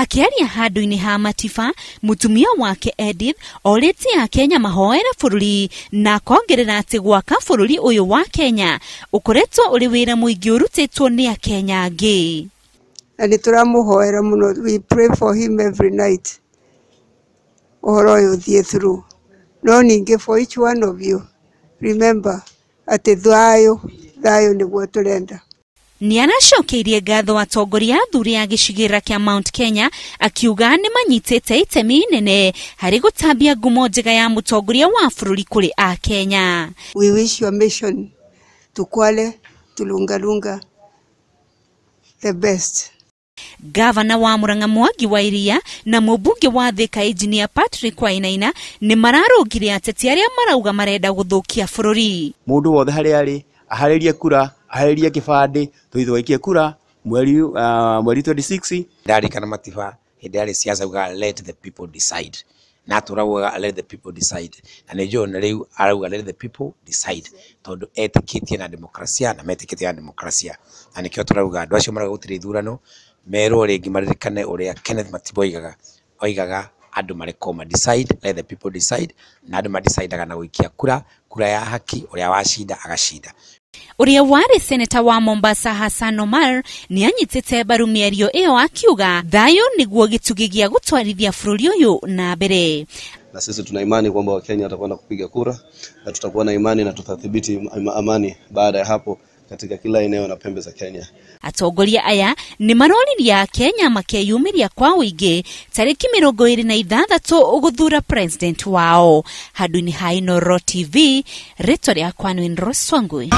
Akĩaria handũ-inĩ ha Matiba, mũtumia wake Edith orĩtie Akenya mahoere bũrũri na akongerera atĩ gwaka bũrũri ũyũ wa Kenya ũkoretwo ũrĩ wĩra mũingĩ ũrutĩtwo nĩ Akenya angĩ. Na nĩ tũramũhoera mũno, we pray for him every night, ũhoro ũyũ ũthiĩ through. No ningĩ for each one of you, remember atĩ thayũ, thayũ nĩguo tũrenda. Nĩ aracokeirie ngatho atongoria athuri a gĩcigĩrĩra kĩa Mount Kenya, akiuga nĩ manyitĩte itemi inene harĩ gũtambia ngumo njega ya mũtongoria wa bũrũri kũrĩ Akenya. We wish your mission to Kwale, to Lungalunga, the best. Gavana wa Murang'a Mwangi wa Iria na mũmbunge wa Thika Engineer Patrick Wainaina nĩ mararũngire ateti arĩa marauga marenda gũthũkia bũrũri. Mũndũ wothe harĩa arĩ aharĩrie kura, aharĩrie kĩbandĩ, tũthiĩ tũgaikie kura mweri 26. Ndarikana Matiba hĩndĩ yarĩ siasa augaga let the people decide, na atũraugaga let the people decide, na nĩ njũĩ na rĩu arauga let the people decide tondũ etĩkĩtie na demokrasia na metĩkĩtie na demokrasia, na nĩkĩo tũrauga andũ acio marauga gũtirĩ ithurano merwo rĩngĩ maririkane ũrĩa Kenneth Matiba oigaga, oigaga andũ marekwo ma decide, let the people decide, na andũ madecidaga na gũikia kura, kura ya haki, ũrĩa wacinda agacinda. Ũrĩa warĩ seneta wa Mombasa Hassan Omar nĩ anyitĩte mbaru mĩario ĩyo akiuga thayũ nĩguo gĩtugĩ gĩa gũtwarithia bũrũri ũyũ na mbere. Na sisi tuna imani kwamba Wakenya watakwenda kupiga kura na tutakuwa na imani na tutathibiti amani baada ya hapo katika kila eneo na pembe za Kenya. Atongoria aya nĩ maroririe Akenya makeyumĩria kwa ũingĩ tarĩki 26 gũthura president wao. Handũ-inĩ ha Inooro TV, rĩtwa rĩakwa nĩ Rose Wangui.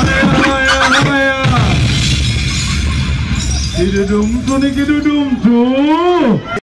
Kidudu mtu ni kidudu mtu.